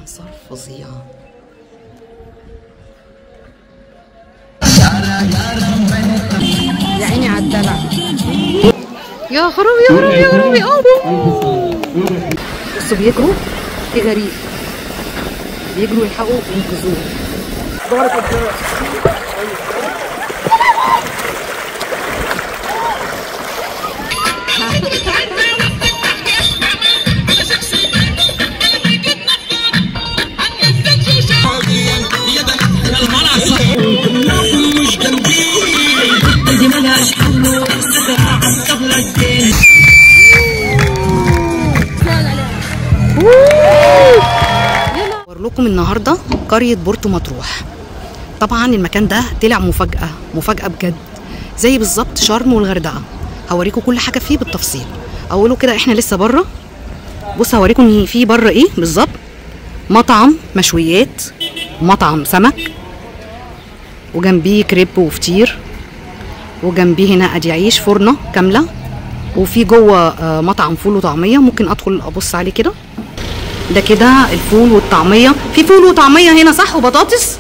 منظر فظيع. يا عيني على الدلع، يا خرابي يا خرابي يا خرابي. بصوا بيجروا في غريق، بيجروا يلحقوا ينقذوه. لكم النهارده قرية بورتو مطروح. طبعا المكان ده طلع مفاجأة مفاجأة بجد، زي بالظبط شرم والغردقة. هوريكم كل حاجة فيه بالتفصيل. اوله كده احنا لسه بره، بص هوريكم ان في بره ايه بالظبط. مطعم مشويات، مطعم سمك، وجنبيه كريب وفطير، وجنبيه هنا ادي عيش فرنة كاملة، وفي جوه مطعم فول وطعمية ممكن ادخل ابص عليه كده. ده كده الفول والطعميه، في فول وطعميه هنا صح، وبطاطس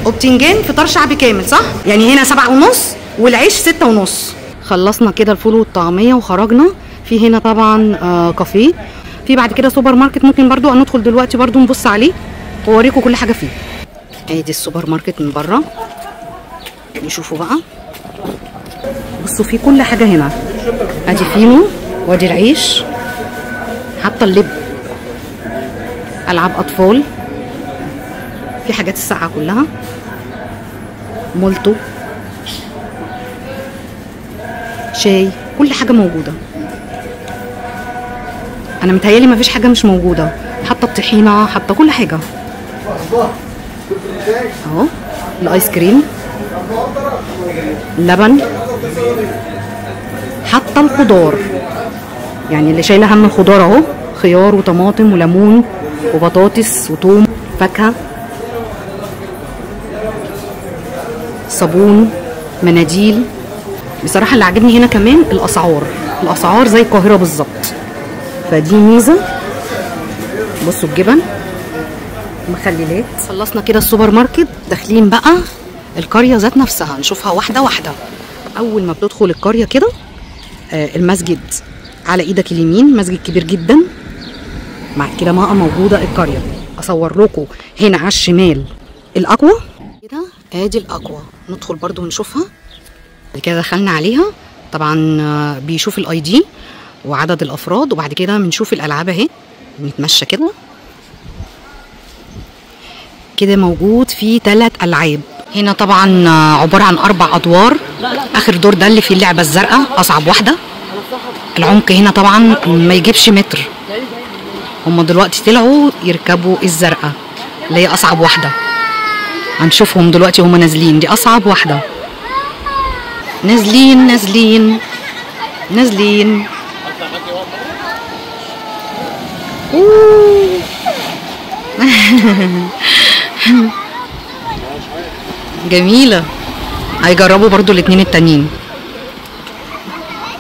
وبتنجان، فطار شعبي كامل صح. يعني هنا 7.5 والعيش 6.5. خلصنا كده الفول والطعميه وخرجنا. في هنا طبعا كافيه، في بعد كده سوبر ماركت ممكن برضو ندخل دلوقتي برضو نبص عليه واوريكم كل حاجة فيه. ادي السوبر ماركت من بره، نشوفه بقى. بصوا في كل حاجة هنا، ادي فينو وادي العيش، حتى اللب، العاب اطفال، في حاجات الساقعه كلها، مولتو، شاي، كل حاجة موجودة. انا متهيالي مفيش حاجة مش موجودة، حتى الطحينه، حتى كل حاجة اهو. الايس كريم، اللبن، حتى الخضار، يعني اللي شايله هم الخضار اهو، خيار وطماطم وليمون وبطاطس وتوم، فاكهة، صابون، مناديل. بصراحة اللي عاجبني هنا كمان الأسعار، الأسعار زي القاهرة بالظبط، فدي ميزة. بصوا الجبن، مخللات. خلصنا كده السوبر ماركت، داخلين بقى القرية ذات نفسها نشوفها واحدة واحدة. أول ما بتدخل القرية كده المسجد على إيدك اليمين، مسجد كبير جدا. بعد كده ما موجودة القرية. اصور لكم هنا على الشمال الاكوا كده، ادي الاكوا ندخل برضو ونشوفها. بعد كده دخلنا عليها، طبعا بيشوف ال ID وعدد الافراد، وبعد كده بنشوف الالعاب اهي. نتمشى كده كده، موجود في 3 العاب هنا. طبعا عبارة عن 4 ادوار، اخر دور ده اللي فيه اللعبة الزرقاء اصعب واحدة. العمق هنا طبعا ما يجيبش متر، هما دلوقتي طلعوا يركبوا الزرقاء اللي هي اصعب واحدة. هنشوفهم دلوقتي هما نازلين، دي اصعب واحدة. نازلين نازلين نازلين. اوه جميلة. هيجربوا برضو الاتنين التانيين.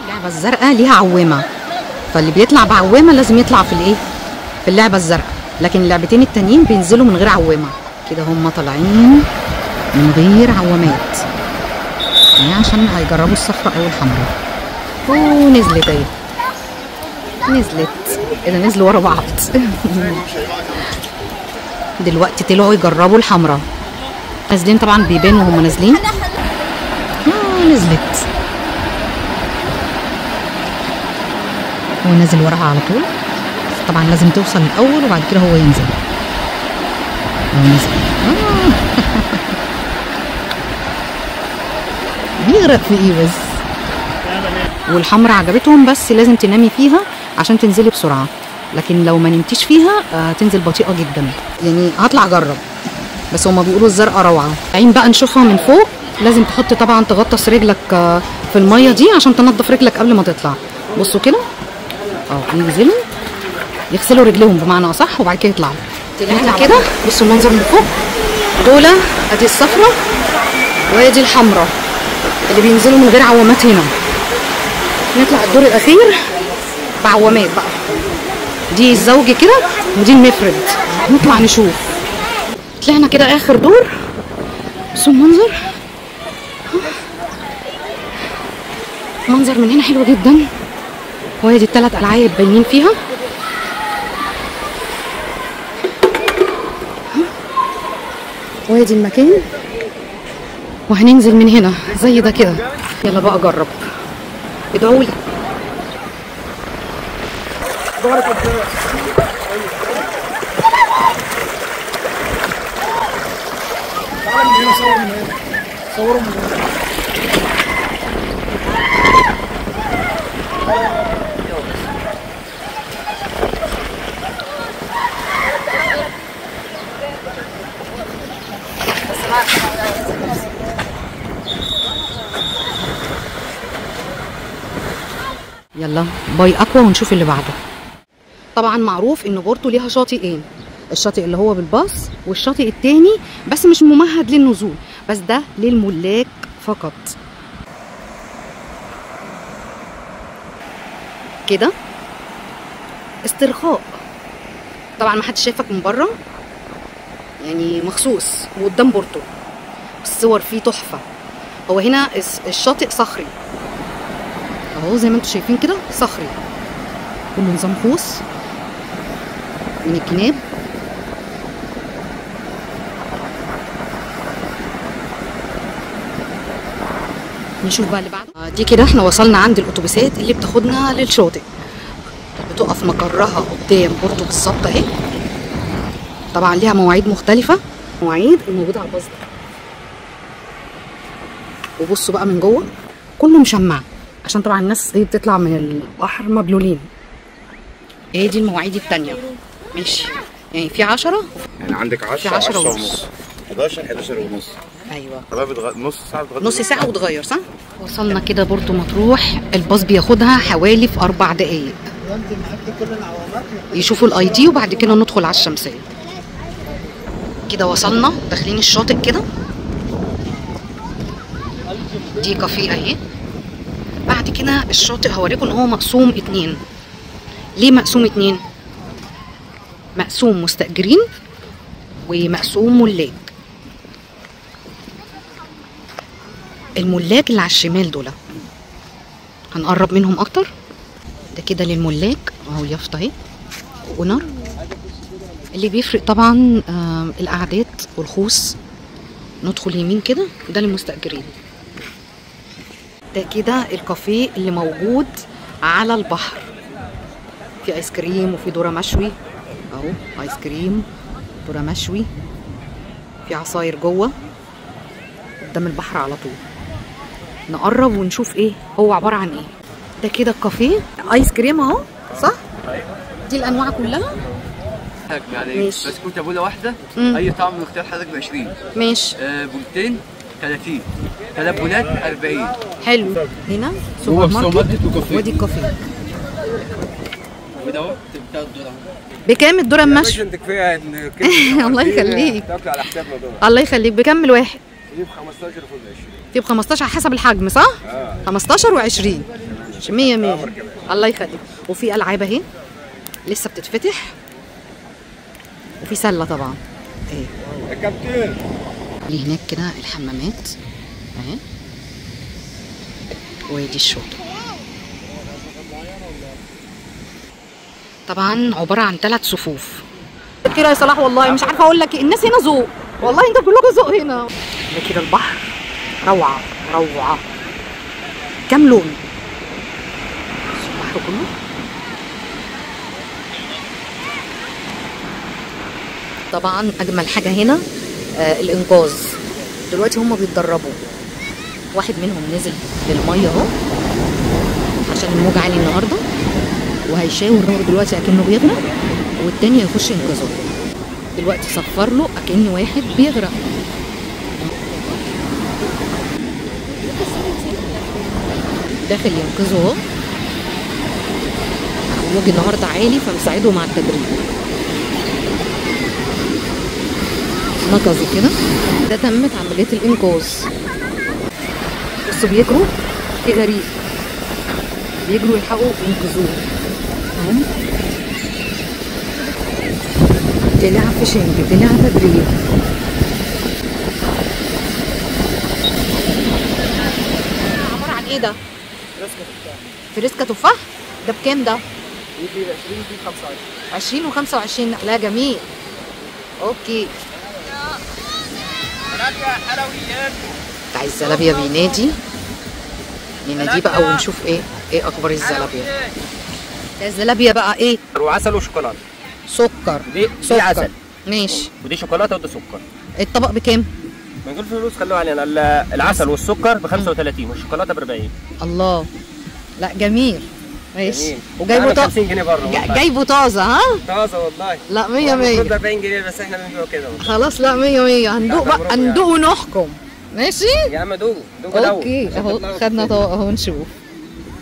اللعبة الزرقاء ليها عوامه، فاللي بيطلع بعوامه لازم يطلع في الايه، في اللعبة الزرقاء، لكن اللعبتين التانيين بينزلوا من غير عوامه. كده هم طالعين من غير عوامات، يعني عشان هيجربوا الصفراء او الحمراء. اوه نزلت اهي، نزلت. اذا نزلوا ورا بعض. دلوقتي طلعوا يجربوا الحمراء. نازلين طبعا بيبانوا وهم نازلين. نزلت، هو نازل وراها على طول. طبعا لازم توصل الاول وبعد كده هو ينزل. هو نزل. بيغرق في ايه بس. والحمرا عجبتهم، بس لازم تنامي فيها عشان تنزلي بسرعة، لكن لو ما نمتيش فيها تنزل بطيئه جدا. يعني هطلع اجرب، بس هما بيقولوا الزرقاء روعه. عين بقى نشوفها من فوق. لازم تحط طبعا، تغطس رجلك في المية دي عشان تنضف رجلك قبل ما تطلع. بصوا كده ينزلوا يغسلوا رجليهم بمعنى اصح، وبعد كده يطلعوا. طلعنا كده، بصوا المنظر من فوق. دول ادي الصفرة وادي الحمراء اللي بينزلوا من غير عوامات. هنا نطلع الدور الاخير بعوامات بقى. دي الزوج كده ودي المفرد. نطلع نشوف. طلعنا كده اخر دور. بصوا المنظر، منظر من هنا حلو جدا. وهي دي الثلاث العاب باينين فيها. وادي المكان، وهننزل من هنا زي ده كده. يلا بقى اجرب، ادعوا لي. يلا باي اكوا ونشوف اللي بعده. طبعا معروف ان بورتو ليها شاطئين، الشاطئ اللي هو بالباص والشاطئ التاني بس مش ممهد للنزول، بس ده للملاك فقط. كده استرخاء، طبعا ما حدش شايفك من بره يعني، مخصوص وقدام بورتو. الصور فيه تحفة. هو هنا الشاطئ صخري اهو زي ما انتم شايفين كده، صخري كله نظام خوص من الجناب. نشوف بقى اللي بعده. دي كده احنا وصلنا عند الاتوبيسات اللي بتاخدنا للشاطئ، بتقف مقرها قدام بورتو بالظبط اهي. طبعا ليها مواعيد مختلفة، مواعيد الموجودة على الباص ده. وبصوا بقى من جوه كله مشمع عشان طبعا الناس ايه بتطلع من البحر مبلولين. ايه دي المواعيد التانية؟ ماشي، يعني في 10، يعني عندك 10، 10 ونص، 11، 11 ونص. ايوه نص ساعة بتغير، نص ساعة وتغير صح؟ وصلنا كده بورتو مطروح. الباص بياخدها حوالي في 4 دقايق. يشوفوا ال ID وبعد كده ندخل على الشمسية. كده وصلنا داخلين الشاطئ كده. دي كافيه اهي. بعد كده الشاطئ هوريكم ان هو مقسوم 2. ليه مقسوم 2؟ مقسوم مستأجرين ومقسوم ملاك. الملاك اللي على الشمال دول هنقرب منهم اكتر. ده كده للملاك اهو، اليافطه اهي owner. اللي بيفرق طبعا القعدات والخوص. ندخل يمين كده، ده للمستأجرين. ده كده الكافيه اللي موجود على البحر، في ايس كريم وفي ذره مشوي اهو، ايس كريم، ذره مشوي، في عصاير جوه قدام البحر على طول. نقرب ونشوف ايه هو عبارة عن ايه. ده كده الكافيه، ايس كريم اهو صح؟ دي الانواع كلها يعني. بسكوته بوله واحدة، اي طعم من اختيار حضرتك ب 20. ماشي. بولتين 30، 3 بولات 40. حلو. هنا سوبر ماركت وادي الكافيه. وده اهو بتاع الذرة. بكام الذرة المشوي؟ انت كفاية الله يخليك، تاكل على حسابنا دول. الله يخليك. بكام الواحد؟ في ب 15 وفي ب 20. في ب 15 على حسب الحجم صح؟ 15 و20. 100 100. الله يخليك. وفي العاب اهي لسه بتتفتح، وفي سله طبعا اهي. يا كابتن اللي هناك كده الحمامات اهي، وادي الشاطئ. طبعا عبارة عن 3 صفوف كده يا صلاح. والله مش عارفه اقول لك، الناس هنا ذوق والله، انتوا كلكم ذوق هنا. ده كده البحر روعه روعه. كام لون البحر كله. طبعا اجمل حاجة هنا الانقاذ. دلوقتي هم بيتدربوا، واحد منهم نزل للمية اهو عشان الموج عالي النهارده، وهيشاور هو دلوقتي اكنه بيغرق، والتاني هيخش ينقذه. دلوقتي صفر له اكن واحد بيغرق. داخل ينقذه اهو. الموج النهارده عالي فمساعده مع التدريب. نقزوا كده، ده تمت عملية الإنقاذ. بصوا بيجروا في غريق، بيجروا يلحقوا ينقذوه اهو. طلع fishing، طلع تدريب. عبارة عن ايه ده؟ فريسكا تفاح. ده بكام ده؟ دي ب 20 دي 25. 20 و25. لا جميل. okay. بتاع الزلابيه بينادي، نناديه بقى ونشوف ايه اخبار الزلابيه. ده الزلابيه بقى ايه؟ وعسل وشوكولاته. سكر. دي سكر. عسل. ماشي. ودي شوكولاتة وده سكر. الطبق بكام؟ من غير فلوس خلوه علينا. العسل والسكر ب 35 والشوكولاته ب 40. الله. لا جميل. ماشي. وجايبه طازة 50 جنيه بره. جايبه طازة. ها؟ طازة والله. لا 100 100. المفروض 40 جنيه بس احنا بنبيعه كده. خلاص لا 100 100. هندوق بقى، هندوق ونحكم. ماشي؟ يا عم دوقوا دوقوا الاول. okay اهو خدنا طبق اهو، نشوف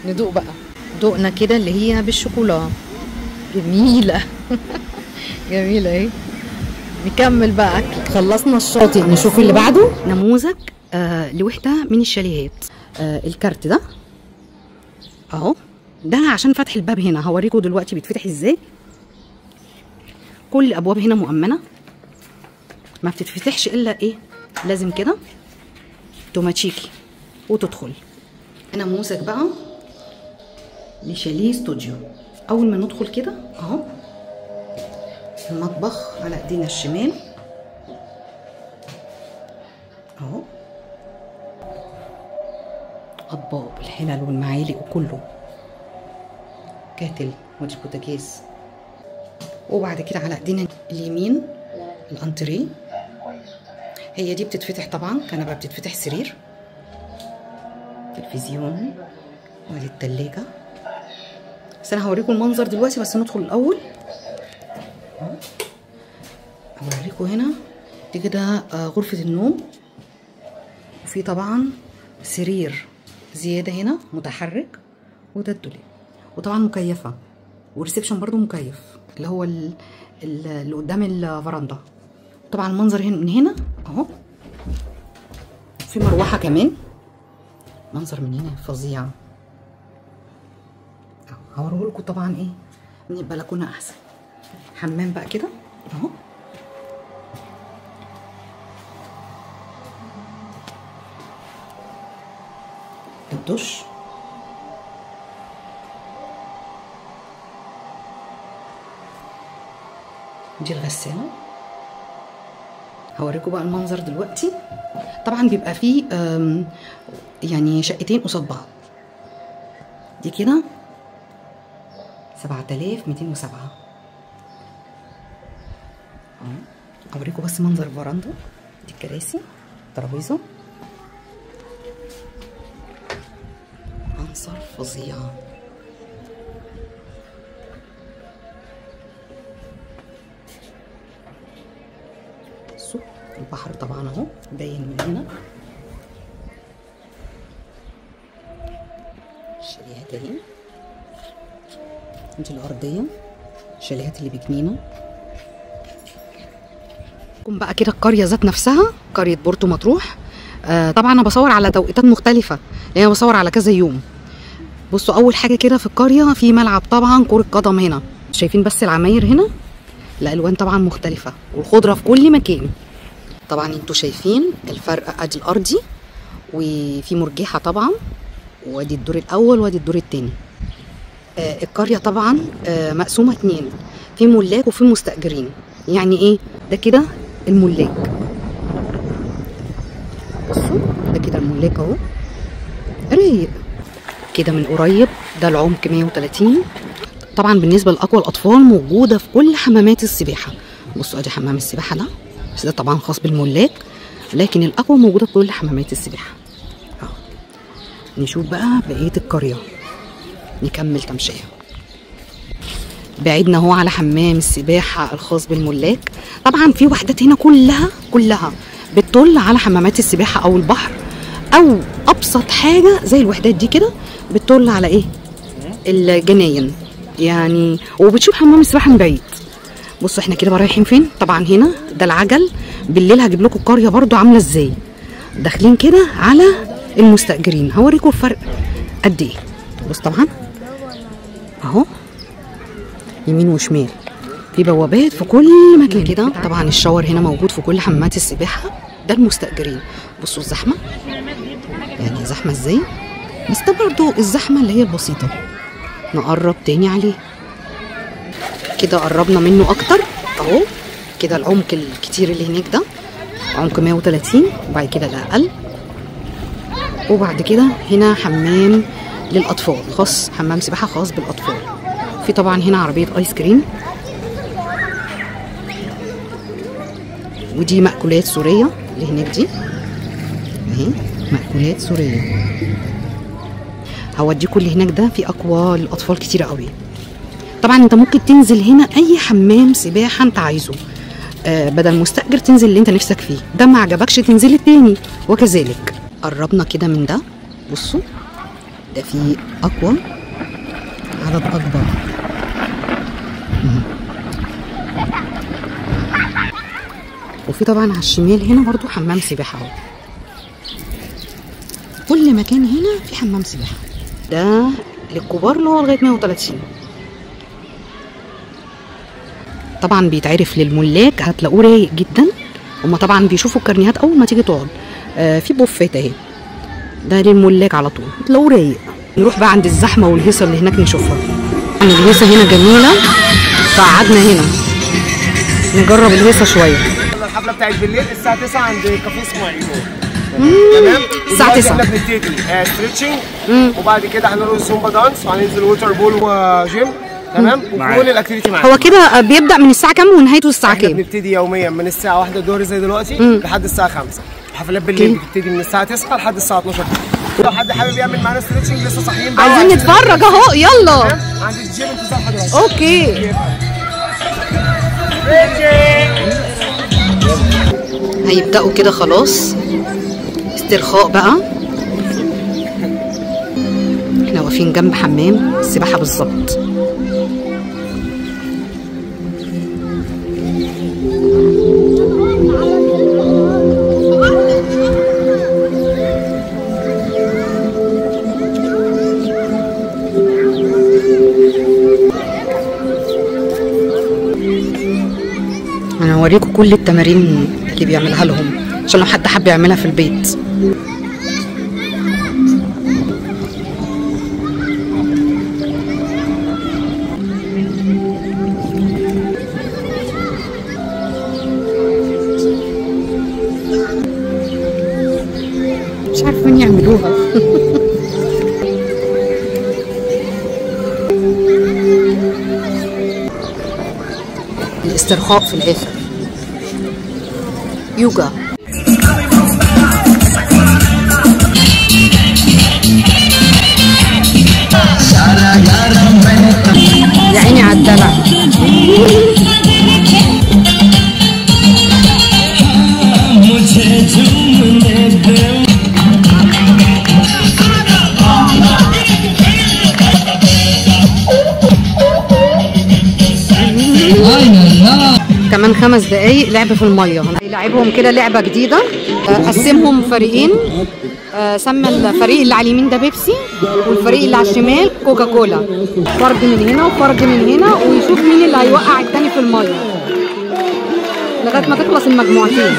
ندوق بقى. دوقنا كده اللي هي بالشوكولاته. جميلة. جميلة اهي. نكمل بقى اكل. خلصنا الشاطئ، نشوف اللي بعده. نموذج لوحده من الشاليهات. الكارت ده اهو، ده عشان فتح الباب هنا، هوريكم دلوقتي بيتفتح ازاي. كل الابواب هنا مؤمنة، ما بتتفتحش الا ايه، لازم كده توماتيكي وتدخل. نموذج بقى لشاليه استوديو. اول ما ندخل كده اهو، المطبخ على ايدينا الشمال اهو، اطباق بالحلل والمعالق وكله، kettle ودي بوتاجاز. وبعد كده على ايدينا اليمين الانتريه، هي دي بتتفتح طبعا، كنبة بتتفتح، سرير، تلفزيون، وادي التلاجة. بس انا هوريكم المنظر دلوقتي، بس ندخل الاول هوريكم هنا. دي كده غرفة النوم، وفي طبعا سرير زيادة هنا متحرك، وده الدولاب، وطبعا مكيفة، وال reception برضو مكيف اللي هو اللي قدام الفرندا. طبعا المنظر هنا من هنا اهو، في مروحة كمان، منظر من هنا فظيع. هوريهولكوا طبعا ايه من البلكونه احسن. حمام بقى كده اهو، الدش، دي الغسالة. هوريكم بقى المنظر دلوقتي. طبعا بيبقى فيه يعني شقتين قصاد بعض. دي كده 7207. اوريكم بس منظر الفرندا. دي الكراسي، ترابيزة، منظر فظيع. البحر طبعا اهو باين من هنا. الشاليهات اهي، دي الارضية، الشاليهات اللي بجنينه. بقى كده القرية ذات نفسها، قرية بورتو مطروح. طبعا انا بصور على توقيتات مختلفة، لان انا بصور على كذا يوم. بصوا اول حاجة كده في القرية في ملعب طبعا كره قدم هنا، شايفين بس العماير هنا الالوان طبعا مختلفة، والخضره في كل مكان. طبعا انتوا شايفين الفرق، ادي الارضي وفي مرجحه طبعا، وادي الدور الاول وادي الدور الثاني. القرية طبعا مقسومة اتنين، في ملاك وفي مستاجرين. يعني ايه ده؟ كده الملاك، بصوا ده كده الملاك اهو، رايق كده من قريب. ده العمق 130. طبعا بالنسبة لاقوى الاطفال موجودة في كل حمامات السباحة. بصوا ادي حمام السباحة ده، بس ده طبعا خاص بالملاك، لكن الاقوى موجودة في كل حمامات السباحة. اهو نشوف بقى بقية القرية، نكمل تمشيه. بعدنا اهو على حمام السباحة الخاص بالملاك. طبعا في وحدات هنا كلها بتطل على حمامات السباحة او البحر، او ابسط حاجة زي الوحدات دي كده بتطل على ايه؟ الجناين يعني، وبتشوف حمام السباحة من بعيد. بصوا احنا كده رايحين فين؟ طبعا هنا ده العجل. بالليل هجيب لكم القرية برضو عامله ازاي. داخلين كده على المستاجرين، هوريكم الفرق قد ايه. بص طبعا اهو يمين وشمال، في بوابات في كل مكان كده. طبعا ال shower هنا موجود في كل حمامات السباحة، ده المستأجرين. بصوا الزحمة، يعني زحمة ازاي، بس ده برضو الزحمة اللي هي البسيطة. نقرب تاني عليه كده، قربنا منه اكتر اهو كده. العمق الكتير اللي هناك ده عمق 130، وبعد كده الاقل. وبعد كده هنا حمام للاطفال خاص، حمام سباحة خاص بالاطفال. في طبعا هنا عربية ايس كريم، ودي مأكولات سورية اللي هناك دي اهي، مأكولات سورية. هوديكوا اللي هناك ده في اقوى للاطفال كتير قوي. طبعا انت ممكن تنزل هنا اي حمام سباحة انت عايزه، بدل مستأجر تنزل اللي انت نفسك فيه، ده ما عجبكش تنزل التاني وكذلك. قربنا كده من ده، بصوا ده فيه اقوى، عدد اكبر. وفي طبعا على الشمال هنا برضو حمام سباحة اهو. كل مكان هنا في حمام سباحة. ده للكبار اللي هو لغاية 130. طبعا بيتعرف للملاك، هتلاقوه رايق جدا. هما طبعا بيشوفوا الكارنيهات اول ما تيجي تقعد. في بوفيه اهي، ده للملاك على طول، هتلاقوه رايق. نروح بقى عند الزحمة والهيصه اللي هناك نشوفها. الهيصه هنا جميلة، فقعدنا هنا نجرب الهيصه شوية. الحفلة بتاعت بالليل الساعة 9 عند كافيه اسمه عيون. تمام، الساعة 9 احنا بنبتدي stretching، وبعد كده هنرقص Zumba dance، وهننزل water pool و gym. تمام، وكل ال activity معانا. هو كده بيبدا من الساعة كام ونهايته الساعة كام؟ بنبتدي يوميا من الساعة 1 الظهر زي دلوقتي لحد الساعة 5. الحفلات بالليل بتبتدي من الساعة 9 لحد الساعة 12. لو حد حابب يعمل معانا stretching لسه صاحيين بقى، عايزين نتفرج اهو، يلا عند الجيم انتظار حضرتك. okay، هيبداوا كده خلاص استرخاء بقى. احنا واقفين جنب حمام السباحة بالظبط. انا هوريكم كل التمارين اللي بيعملها لهم عشان لو حد حب يعملها في البيت. مش عارفه مين يعملوها. الاسترخاء في الاخر، يوجا. يا عيني على الدلع. كمان 5 دقايق لعب في المية. هيلاعبهم كده لعبه جديدة، قسمهم فريقين، سمى الفريق اللي على اليمين ده بيبسي والفريق اللي على الشمال كوكا كولا. فرد من هنا وفرد من هنا، ويشوف مين اللي هيوقع التاني في المية لغاية ما تخلص المجموعتين.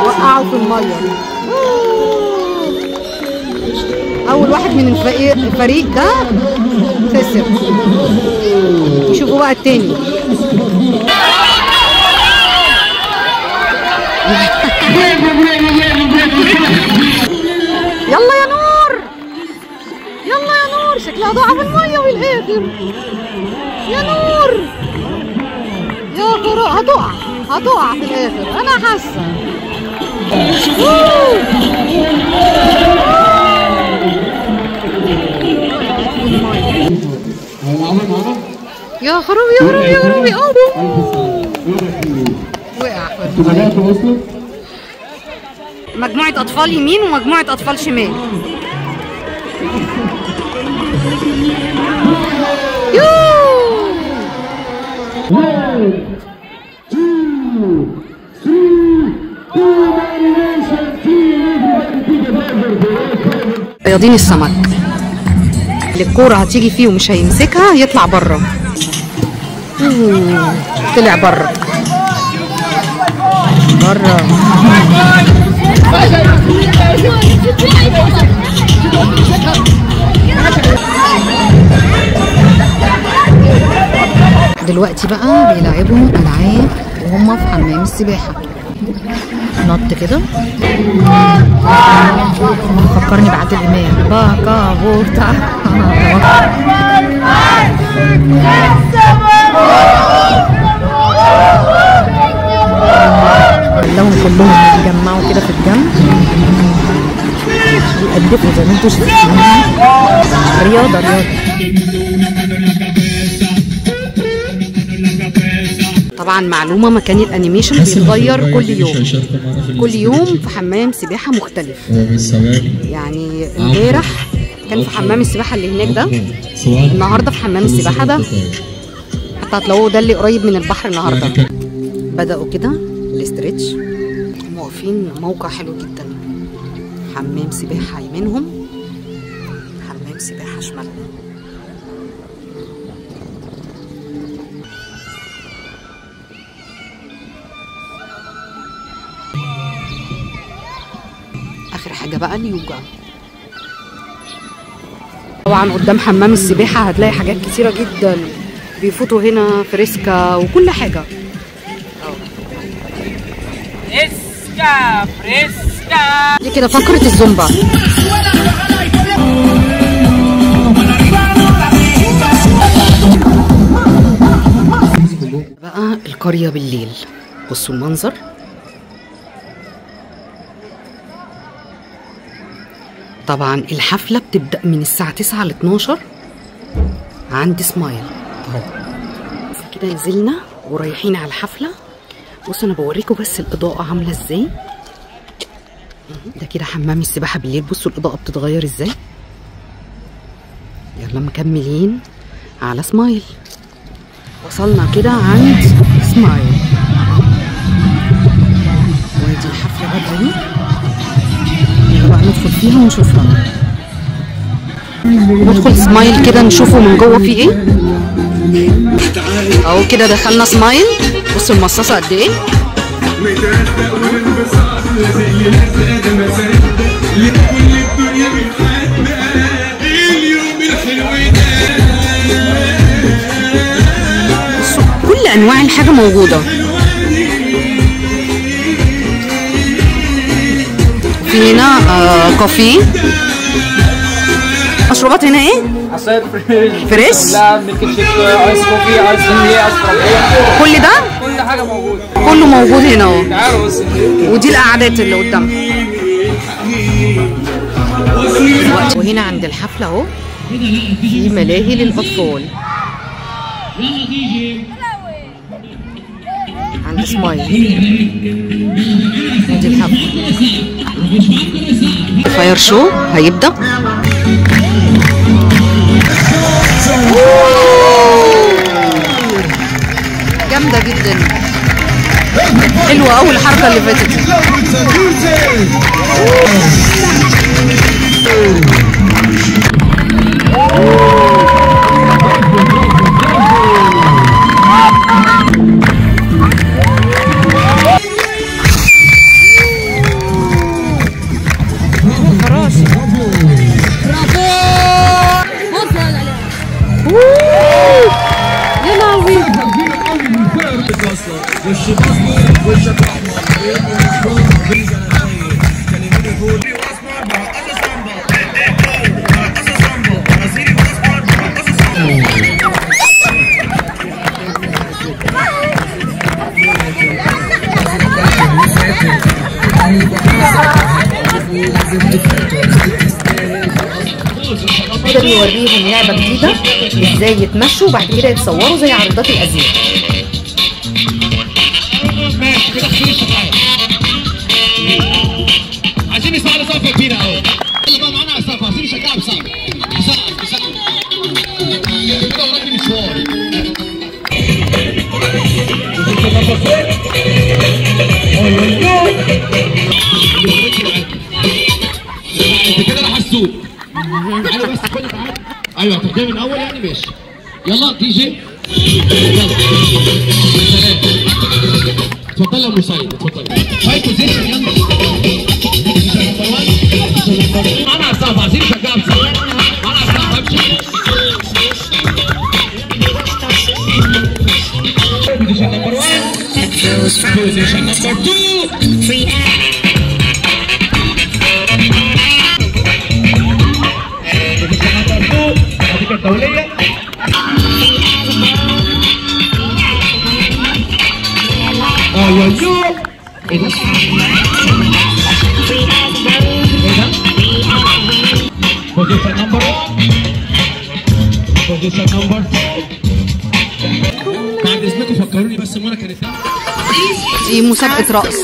وقعوا في المية. اول واحد من الفريق ده خسر، يشوفوا بقى التاني. يلا يا نور، يلا يا نور، شكلها ضاع في المية في الاخر. يا نور يا خرا، هتقع هتقع في الاخر، انا حاسه. يا خرابي يا خرابي يا خرابي، وقع. مجموعة أطفال يمين ومجموعة أطفال شمال. يوه صيادين السمك. اللي الكورة هتيجي فيه ومش هيمسكها يطلع بره. طلع بره بره. دلوقتي بقى بيلعبوا العاب وهم في حمام السباحة. نط كده، فكرني بعادل امام. باكا بورتا. خلاهم كلهم يتجمعوا كده في الجنب ويقدفوا زي ما انتوا شايفين. رياضة رياضة. طبعا معلومة، مكان ال animation بيتغير كل يوم، كل يوم في حمام سباحة مختلف. يعني امبارح كان في حمام السباحة اللي هناك ده، النهارده في حمام السباحة ده، حتى هتلاقوه ده اللي قريب من البحر النهارده. بدأوا كده ال stretch، هم واقفين موقع حلو جدا. حمام سباحة يمينهم، حمام سباحة شمالهم. اخر حاجة بقى اليوجا. طبعا قدام حمام السباحة هتلاقي حاجات كتيرة جدا، بيفوتوا هنا فريسكا وكل حاجة. فريسكا فريسكا دي كده فقره الزومبا. بقى القرية بالليل، بصوا المنظر. طبعا الحفلة بتبدأ من الساعة 9 ل 12 عند سمايل اهو. كده نزلنا ورايحين على الحفلة. بصوا انا بوريكم بس الإضاءة عاملة ازاي. ده كده حمام السباحة بالليل، بصوا الإضاءة بتتغير ازاي. يلا مكملين على سمايل. وصلنا كده عند سمايل، وادي الحفلة بدري. يلا بقى ندخل فيها ونشوفها. ندخل سمايل كده نشوفه من جوه فيه ايه. اهو كده دخلنا سمايل. بصوا المصاصه قد ايه. بصوا كل انواع الحاجة موجودة. في هنا كافيه، مشروبات هنا ايه؟ عصير fresh fresh، لا milkshake، ice coffee، ice tea، ice frappe، كل ده كل حاجة موجودة، كله موجود هنا اهو. تعالوا بس. ودي القعدات اللي قدام. وهنا عند الحفلة اهو في ملاهي للاطفال عند سمايل. دي الحفلة. fire show هيبدأ. جامدة جدا، حلوة أوي الحركة اللي فاتت دي. كده بيوريهم لعبة جديدة ازاي يتمشوا وبعد كده يتصوروا زي عروضات الازياء. عايزين نسمع سقفة كبيرة قوي. يلا بقى معانا على السقف، عايزين نشجعها بسقف. بسقف بسقف. كده وراك مشوار. انت كده راح السوق. تعالوا بس كل تعالوا. ايوه هتاخديها من الاول يعني ماشي. يلا دي جي يلا يا سلام. اتفضلي يا ام سيد اتفضلي. five position يلا. position number 1 position number 2. معانا على السقف عايزين نشجعها بسقف. معانا على السقف امشي. position number 1 position number 2. position number 2 الحديقة الدولية. يا يو ايه ده؟ ايه ده؟ position number 1 position number 2. بعد اذنكم فكروني بس منى كانت دي مسابقة رقص.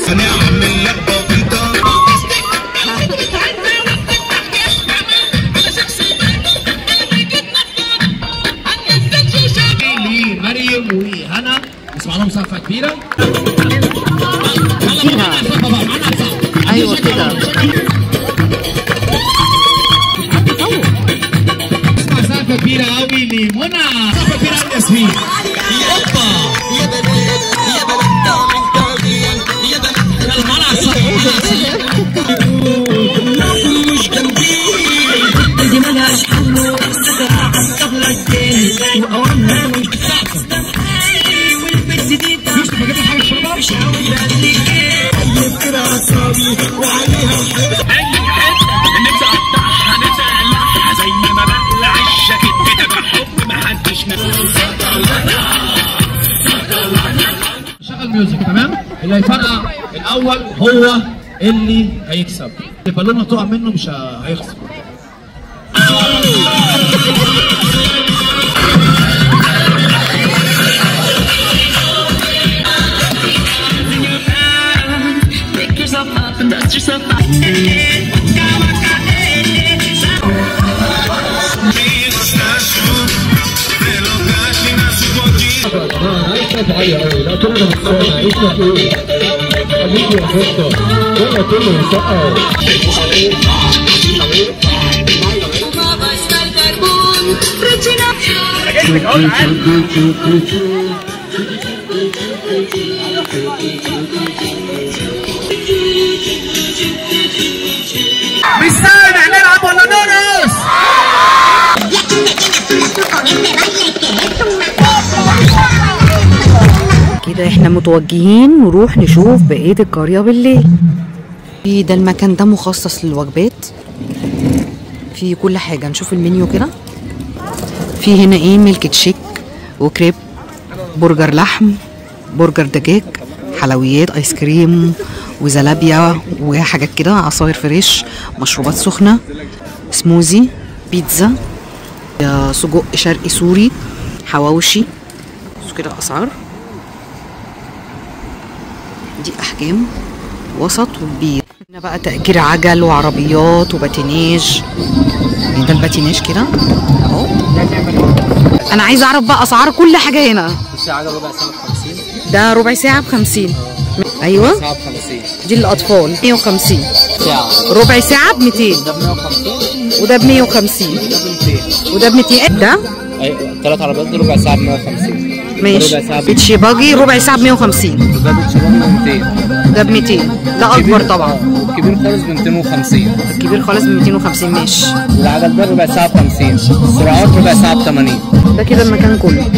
لمريم وهنا نسمع لهم سقفة كبيرة. ايوه كده. اسمع سقفة كبيرة قوي لمنى، سقفة كبيرة قوي لياسمين. اوبا يلا معانا على السقف. يوسف اجيب لك حاجة تشربها؟ شغل music تمام؟ اللي هيفرقع الاول هو اللي هيكسب. البالونة تقع منه مش هيخسر. مش سامع نلعب ولا نرقص؟ كده احنا متوجهين نروح نشوف بقية القرية بالليل. في ده المكان ده مخصص للوجبات، في كل حاجة. نشوف المنيو كده. في هنا ايه؟ ميلك تشيك وكريب، برجر لحم، برجر دجاج، حلويات، ايس كريم وزلابيا وحاجات كده، عصاير fresh، مشروبات سخنة، سموزي، بيتزا، سجق شرقي سوري، حواوشي. بصوا كده الاسعار دي، احجام وسط وكبير. هنا بقى تأجير عجل وعربيات وباتيناج. ده الباتيناج كده اهو. انا عايزه اعرف بقى اسعار كل حاجة هنا. الساعة ربع ساعة ب50. ده ربع ساعة ب50. ايوه ساعة ب50. دي للاطفال 150. ساعة ربع ساعة ب 200. ده ب 150 وده ب 150 وده ب 200 وده ب 200. ده ايوه ثلاث عربيات دي ربع ساعة ب 150. ماشي. beach buggy ربع ساعة ب 150. وده beach buggy ب 200. ده ب 200. ده اكبر طبعا. الكبير خالص ب 250. الكبير خالص ب 250. ماشي. العجل ده ربع ساعة ب 50. السرعات ربع ساعة ب 80. ده كده المكان كله.